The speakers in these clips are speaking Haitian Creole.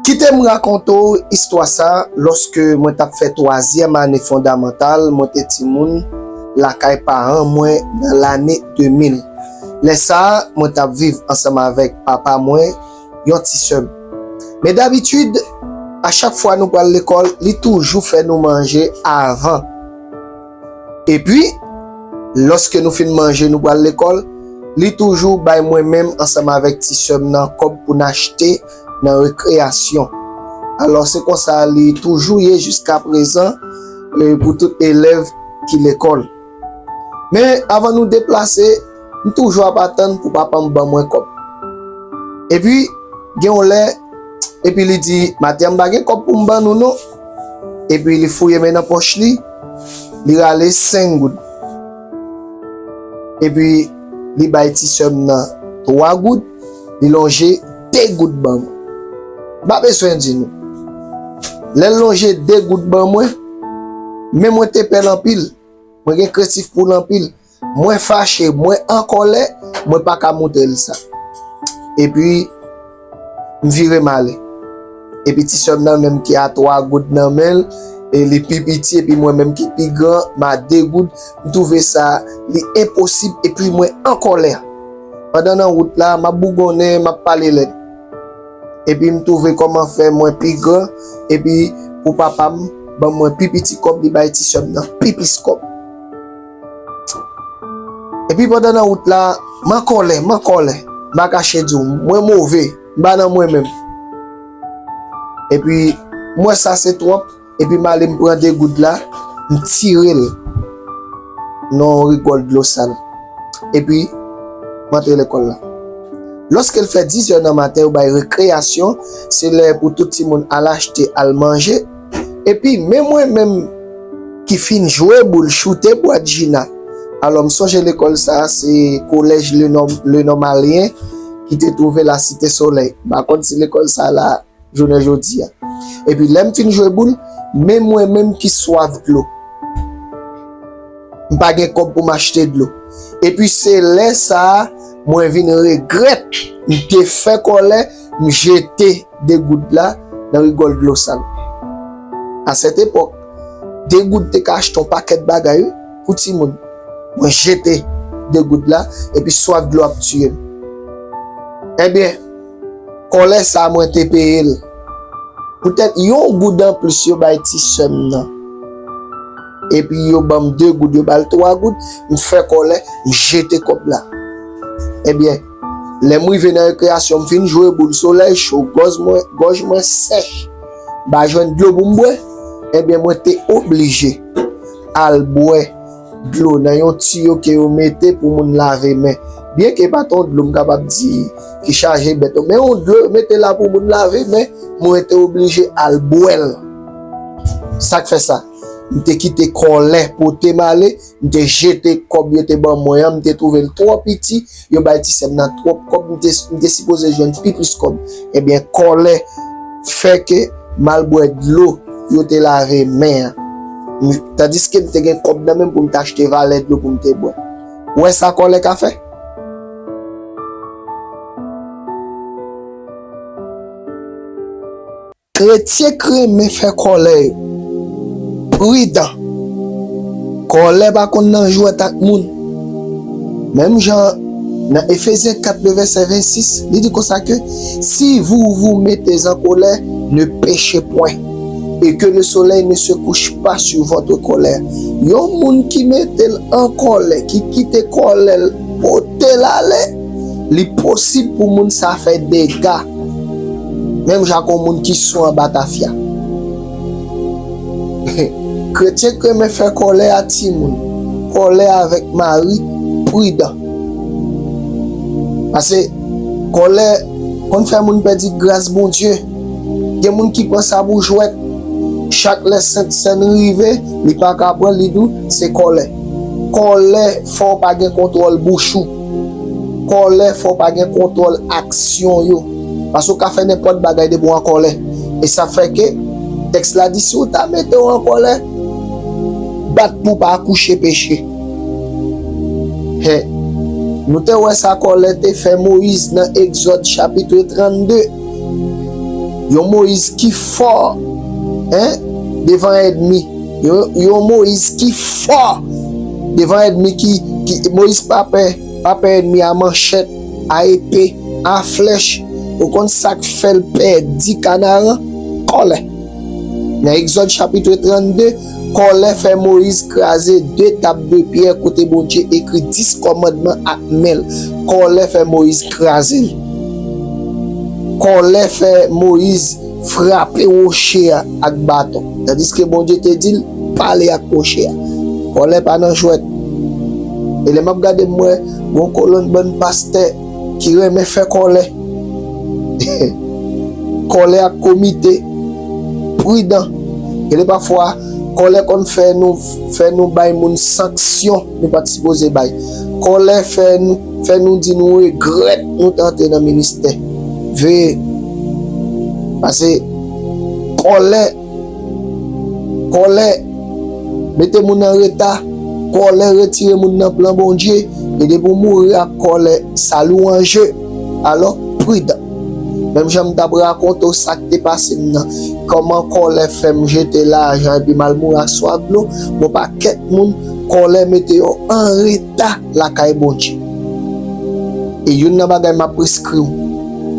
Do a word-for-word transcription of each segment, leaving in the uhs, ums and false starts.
Kite m rakonte w istwa sa a. Lòske mwen t ap fè twazyèm ane fondamantal, mwen te timoun lakay paran mwen nan lane de mil. Lè sa a, mwen t ap viv ansanm avèk papa mwen, yon ti sè m. Men dabitid, a chak fwa nou pral lekòl, li toujou fè nou manje avan. Epi, lòske nou fin manje, nou pral lekòl, li toujou bay mwen menm ansanm avèk ti sè m nan kòb pou n achte nan rekreyasyon. Alò, se konsa li toujou ye jiska prezan, e, pou tout elèv ki lekòl. Men, avan nou deplase, m toujou ap atann pou papa m ban mwen kòb. Epi, gen yon lè, epi li di, "Maten an, m pa gen kòb pou m ban nou, non." Epi li fouye men nan pòch li, li rale senk goud. Epi li bay ti sè m nan twa goud, li lonje de goud ban mwen. M pa bezwen di nou. Lè l lonje de goud ban mwen, men mwen te pè l anpil. Mwen gen krentif pou l anpil. Mwen fache, mwen an kòlè, mwen pa ka montre l sa. Epi, m vire m ale. Epi ti sè m nan menm ki a twa goud nan men l, e li pi piti, epi mwen menm ki pi gran, m a de goud, m twouve sa, li enposib, epi mwen an kòlè. Pandan nan wout la, m ap bougonnen, m ap pale lèd. Epi m twouve kòman fè mwen pi gran, epi pou papa m ban mwen pi piti kòb, li bay ti sè m nan pi plis kòb. Epi pandan nan wout la, m an kòlè, m an kòlè. M pa kache di w, mwen move, m pa nan mwen menm. Epi m wè sa se twòp, epi m ale m pran de goud la, m tire l nan yon rigòl dlo sal. Epi, m antre lekòl la. Lòske l fè diz è nan maten, yo bay rekreyasyon, se lè pou tout timoun al achte, al manje. Epi, men mwen menm ki fin jwe boul, choute bwat Jina. Alò, m sonje lekòl sa a, se kolèj Le Norm-, Le Normalien ki te twouve la Site Solèy. M pa konn si lekòl sa a la jounen jodi a. Epi lè m fin jwe boul, men mwen menm ki swaf dlo. M pa gen kòb pou m achte dlo. Epi se lè sa a, mwen vin regrèt, m te fè kòlè, m jete de goud la nan rigòl dlo sal. A sèt epòk, de goud te ka achte yon pakèt bagay, wi, pou timoun. Mwen jete de goud la, epi swaf dlo ap tiye m. Ebyen, kòlè sa a mwen te peye l. Poutèt yon goud anplis yo bay ti sè m nan. Epi yo ban m de goud, yo ba l twa goud, m fè kòlè, m jete kòb la. Ebyen, lè m rive nan rekreyasyon, m fin jwe boul, solèy cho, gòj mwen, gòj mwen sèch. M pa jwenn dlo pou m bwè. Ebyen, mwen te oblije al bwè dlo nan yon tiyo ke yo mete pou moun lave men. Byenke pa t yon dlo m kapab di ki chaje bèt, men yon dlo yo mete la pou moun lave men, mwen te oblije al bwè l. Sa k fè sa? M te kite kòlè pote m ale, m te jete kòb yo te ban mwen an, m te twouve l twò piti, yo bay ti sè m nan twòp kòb, m te, m te sipoze jwenn pi plis kòb. Ebyen, kòlè fè ke m al bwè dlo yo te lave men an. M, tandiske m te gen kòb nan men m pou m te achte valè dlo pou m te bwè. Ou wè sa kòlè ka fè? Kretyen k renmen fè kòlè yo, pridan. Kòlè pa konn nan jwèt ak moun. Menm jan nan Efezyen kat, le vèsè vennsis, li di konsa ke, "Si vous vous mettez en colère, ne péchez point, et que le soleil ne se couche pas sur votre colère." Yon moun ki mete l an kòlè, ki kite kòlè l pote l ale, li posib pou moun sa fè dega. Menm jan ak yon moun ki sou anba tafya. Kretyen k renmen fè kòlè a timoun, kòlè avèk mari, pridan. Paske kòlè konn fè moun pèdi gras Bondye. Gen moun ki pran sa pou jwèt. Chak lè Sent Sèn rive, li pa ka pran, li di w se kòlè. Kòlè fè w pa gen kontwòl bouch ou. Kòlè fè w pa gen kontwòl aksyon yo. Paske w ka fè nenpòt bagay depi w an kòlè. E sa fè ke tèks la di, si w ta mete w an kòlè, bat pou w pa akouche peche. Hè. Nou te wè sa kòlè te fè Moyiz nan Egzòd chapit trannde. Yon Moyiz ki fò, en, devan ènmi. Yon, yon Moyiz ki fò devan ènmi, ki, ki, Moyiz pa pè, pa pè ènmi a manchèt, a epe, a flèch. Ou konn sa k fè l pèdi Kanaran? Kòlè. Nan Egzòd chapit trannde, kòlè fè Moyiz kraze de tab de pyè kote Bondye ekri dis kòmandman ak men l. Kòlè fè Moyiz kraze l. Kòlè fè Moyiz frape woche a ak baton. Tandiske Bondye te di l, pale ak woche a. Kòlè pa nan jwèt. E lè m ap gade, m wè gon kolonn bann pastè ki renmen fè kòlè. Kòlè ak komite, pridan. Gen de pafwa, kòlè konn fè nou, fè nou bay moun sanksyon nou pa t sipoze bay. Kòlè fè nou, fè nou di nou regrèt nou t antre nan ministè. Veye. Pase kòlè, kòlè mete moun an reta, kòlè retire moun nan plan Bondye, e depi w mouri ak kòlè, sa lwanje. Alò, pridan. Menm jan m t ap rakonte w sa k te pase m nan, kòman kòlè fè m jete lajan epi m al mouri ak swaf dlo, gon pakèt moun, kòlè mete yo an reta lakay Bondye. E youn nan bagay m ap preskri w,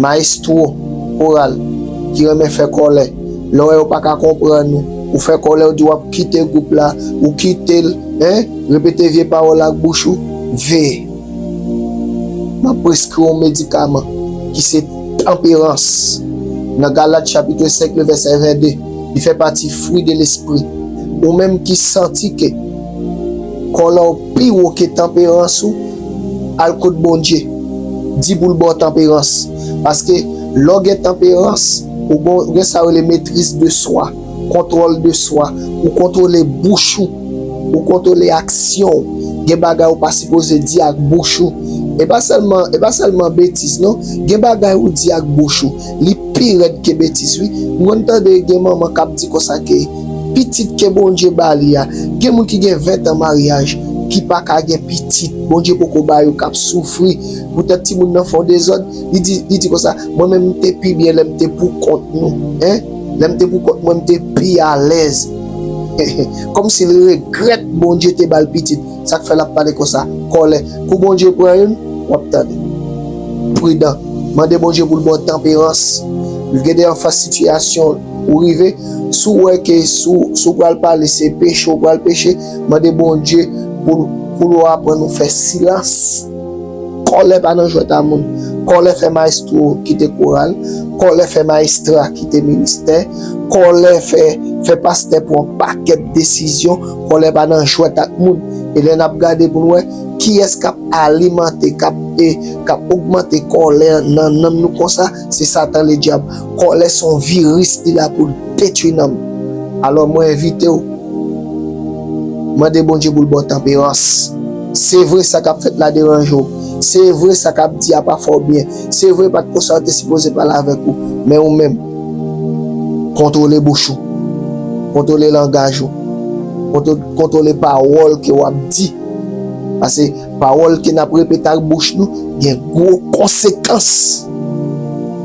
mayestwo koral ki renmen fè kòlè, lè w wè yo pa ka konprann ou, ou fè kòlè, ou di w ap kite gwoup la, ou kite l, en, repete vye pawòl ak bouch ou, veye. M ap preskri w yon medikaman ki se tanperans. Nan Galat chapit senk, le vèsè vennde, li fè pati fwi de lespri. Ou menm ki santi ke kòlè w pi wo ke tanperans ou, al kot Bondye. Di pou l ba w tanperans. Paske lè w gen tanperans, ou gon-, ou gen sa yo rele maîtrise de soi, contrôle de soi, ou kontwole bouch ou, ou kontwole aksyon w. Gen bagay ou pa sipoze di ak bouch ou. E pa sèlman, e pa sèlman betiz, non. Gen bagay ou di ak bouch ou, li pi rèd ke betiz, wi. M konn tande gen manman k ap di konsa ke pitit ke Bondye ba li a, gen moun ki gen ven tan maryaj, ki pa ka gen pitit, Bondye poko ba yo, k ap soufri. Poutèt timoun nan fè yon dezòd, li di, li di konsa, mwen menm m te pi byen lè m te pou kont nou, en? Lè m te pou kont mwen, m te pi alèz. Kòmsi l regrèt Bondye te ba l pitit. Sa k fè l ap pale konsa, kòlè. Kou Bondye pran youn, w ap tande. Pridan. Mande Bondye pou l ba w tanperans. Gen de anfas sitiyasyon ou rive, si w wè ke si w, si w pral pale, se peche w pral peche, mande Bondye pou, pou l aprann ou fè silans. Kòlè pa nan jwèt a moun. Kòlè fè mayestwo kite koral. Kòlè fè mayestra kite ministè. Kòlè fè, fè pastè pran pakèt desizyon. Kòlè pa nan jwèt ak moun. E lè n ap gade pou n wè kiyès k ap alimante, k ap, e, k ap ogmante kòlè nan nanm nou konsa, se Satan Ledyab. Kòlè se yon viris, li la pou l detwi nanm. Alò, mwen envite w, mande Bondye pou l ba w tanperans. Se vre, sa k ap fèt la deranje w. Se vre, sa k ap di a pa fè w byen. Se vre, pa t konsa yo te sipoze pale avèk ou. Men ou menm, kontwole bouch ou. Kontwole langaj ou. Kontwo-, kontwole pawòl ke w ap di. Paske pawòl ke n ap repete ak bouch nou gen gwo konsekans.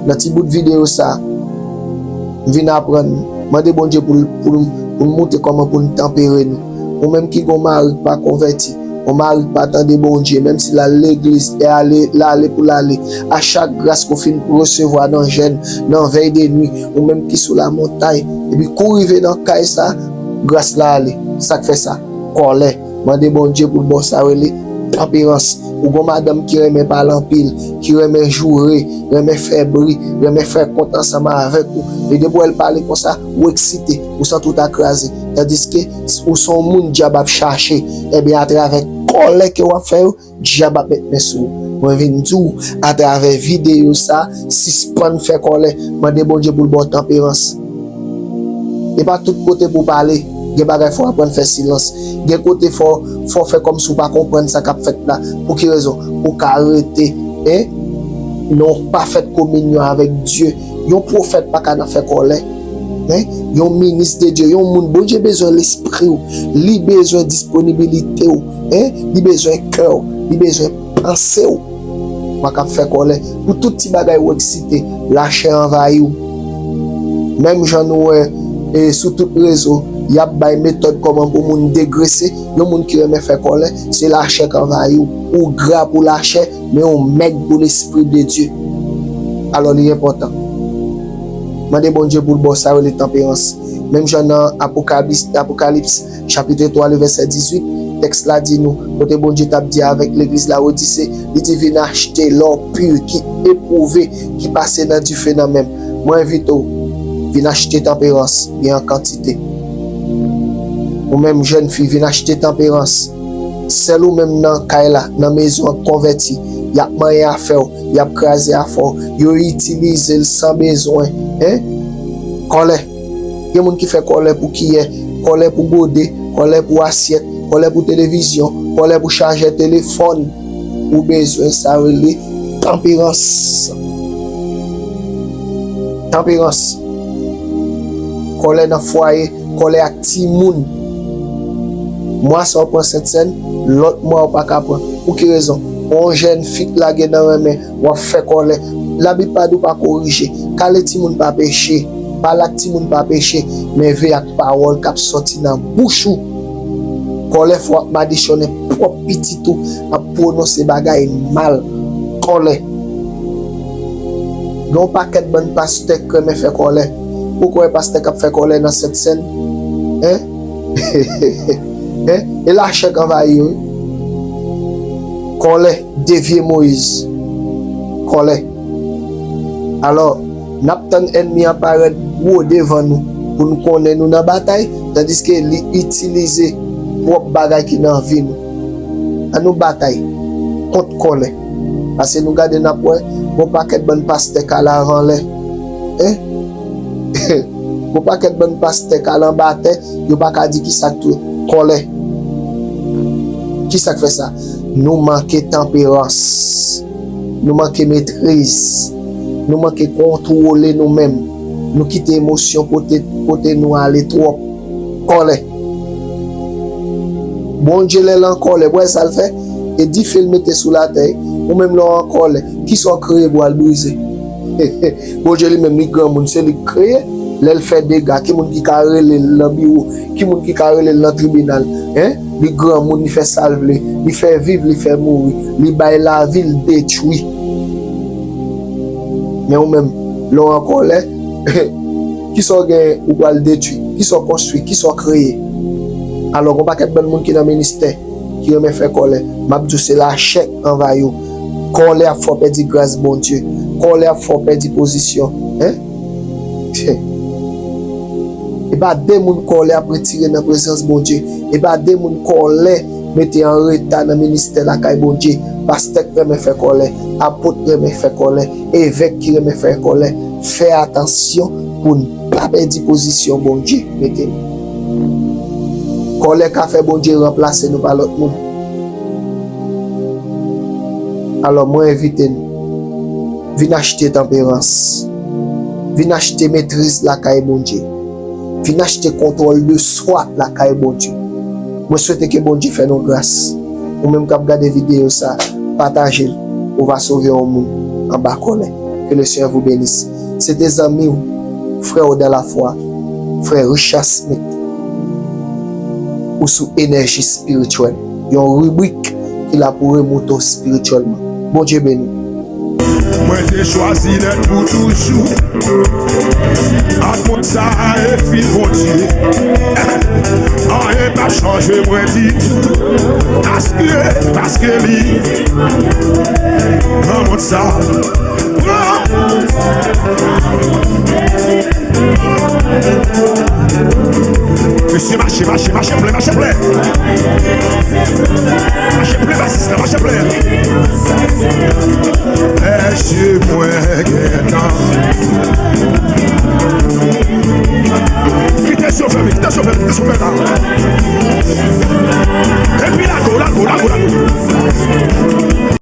Nan ti bout videyo sa, m vin aprann, mande Bondye pou l, pou l, pou l montre kòman pou n tanpere nou. Ou menm ki gon mari k pa konvèti, yon mari k pa tande Bondye, menm si l al legliz, e ale, l ale pou l ale, a chak gras ke w fin resevwa nan jèn, nan vèy de nwi, ou menm ki sou lamontay, epi kou w rive nan kay sa, gras la ale. Sa k fè sa? Kòlè. Mande Bondye pou l ba w sa yo rele tanperans. Ou gon madanm ki renmen pale anpil, ki renmen joure, renmen fè bri, renmen fè kont ansanm avèk ou. E depi w wè l pale konsa, ou eksite, ou santi w ta kraze. Tandiske ou se yon moun dyab ap chache. Ebyen, atravè kòlè ke w ap fè yo, dyab ap met men sou ou. Mwen vin di w, atravè videyo sa, sispann fè kòlè. Mande Bondye pou l ba w tanperans. E pa tout kote pou w pale. Gen bagay fò w aprann fè silans. Gen kote fò, fò w fè kòmsi w pa konprann sa k ap fèt la. Pou ki rezon? Pou w ka rete, en, nan yon pafèt kominyon avèk Dye. Yon pwofèt pa ka nan fè kòlè. En, yon minis de Dye, yon moun, Bondye bezwen lespri w. Li bezwen disponibilite w. En, li bezwen kè w. Li bezwen panse w. Pa ka fè kòlè. Pou tout ti bagay ou eksite, lachè anvayi w. Menm jan nou wè, e, sou tout rezo, y ap bay metòd kòman pou moun degrese, yon moun ki renmen fè kòlè, se lachè k anvayi w. Ou gra pou lachè, men ou mèg pou Lespri de Dye. Alò, li enpòtan. Mande Bondye pou l ba w sa yo rele tanperans. Menm jan nan Apokalips, Apokalips, chapit twa, le vèsè dizuit, tèks la di nou, kote Bondye t ap di avèk legliz Lawodise, li di, vin achte lò pi ki epwouve, ki pase nan dife nan men m. Mwen envite w, vin achte tanperans, gen an kantite. Ou menm jèn fi, vin achte tanperans. Sèl ou menm nan kay la, nan mezon an k konvèti, y ap manyen afè w, y ap kraze afè w, yo itilize l san bezwen, en? Kòlè. Gen moun ki fè kòlè pou kiyè, kòlè pou gode, kòlè pou asyèt, kòlè pou televizyon, kòlè pou chajè telefòn. Ou bezwen sa rele tanperans. Tanperans. Kòlè nan fwaye, kòlè ak timoun. Mwa sa w pran sentsèn, lòt mwa w pa ka pran. Pou ki rezon? Yon jèn fi k lage nan renmen, w ap fè kòlè. Labib pa di w pa korije. Kale timoun pa peche. Pale ak timoun pa peche. Men veye ak pawòl k ap sòti nan bouch ou. Kòlè fè w ap madichonnen pwòp pitit ou, ap pwononse bagay mal. Kòlè. Gen yon pakèt bann pastè k renmen fè kòlè. Ou kwè pastè k ap fè kòlè nan sentsèn? En? En? E lachè k anvayi yo, wi. Kòlè, de vye Moyiz. Kòlè. Alò, n ap tann ènmi an parèt gwo devan nou pou n konnen nou nan batay, tandiske li itilize pwòp bagay ki nan vi nou. Ann nou batay kont kòlè. Paske nou gade, n ap wè, gon pakèt bann pastè k al avan lè. En? Gon pakèt bann pastè k al anba tè, yo pa ka di ki sa k tou kòlè. Ki sa k fè sa? Nou manke tanperans. Nou manke metriz. Nou manke kontwole nou menm. Nou kite emosyon pote, pote nou ale twòp. Kòlè. Bondye, lè l an kòlè, w wè sa l fè? E dife l mete sou latè. Ou menm, lè w an kòlè, kisa w kreye pou al brize? Bondye li menm, li granmoun, se li k kreye. Lè l fè dega, ki moun ki ka rele l nan biwo? Ki moun ki ka rele l nan tribinal? En? Li granmoun, li fè sa l vle. Li fè viv, li fè mouri. Li bay lavi, li detwi. Men ou menm, lè w an kòlè, kisa w genyen ou pral detwi? Kisa w konstwi? Kisa w kreye? Alò, gon pakèt bann moun ki nan ministè, ki renmen fè kòlè. M ap di w, se lachè k anvayi w. Kòlè ap fè w pèdi gras Bondye. Kòlè ap fè w pèdi pozisyon. En? E pa de moun kòlè ap retire nan prezans Bondye. E pa de moun kòlè mete an reta nan ministè lakay Bondye. Pastè k renmen fè kòlè, apot renmen fè kòlè, evèk ki renmen fè kòlè. Fè atansyon pou n pa pèdi pozisyon Bondye mete nou. Kòlè ka fè Bondye ranplase nou pa lòt moun. Alò, mwen envite n, vin achte tanperans. Vin achte metriz lakay Bondye. Vin achte kontwòl de swa lakay Bondye. Mwen swete ke Bondye fè nou gras. Ou menm k ap gade videyo sa, pataje l. Ou va sove yon moun anba kòlè. Que le Seigneur vous bénisse. Se te zanmi w, frè w dans la foi, frè Richard Smith. Ou sou Enèji Espirityèl, yon ribrik ki la pou remoute w espirityèlman. Bondye beni w. Mwen te chwazi nèt pou toujou. Ak mond sa a e fin Bondye. Anyen p ap chanje mwen ditou. Paske, paske li nan mond sa a. Mesye, mache, mache, mache plen, mache plen. Mache plen, basis la, mache plen. Mesye, mwen gentan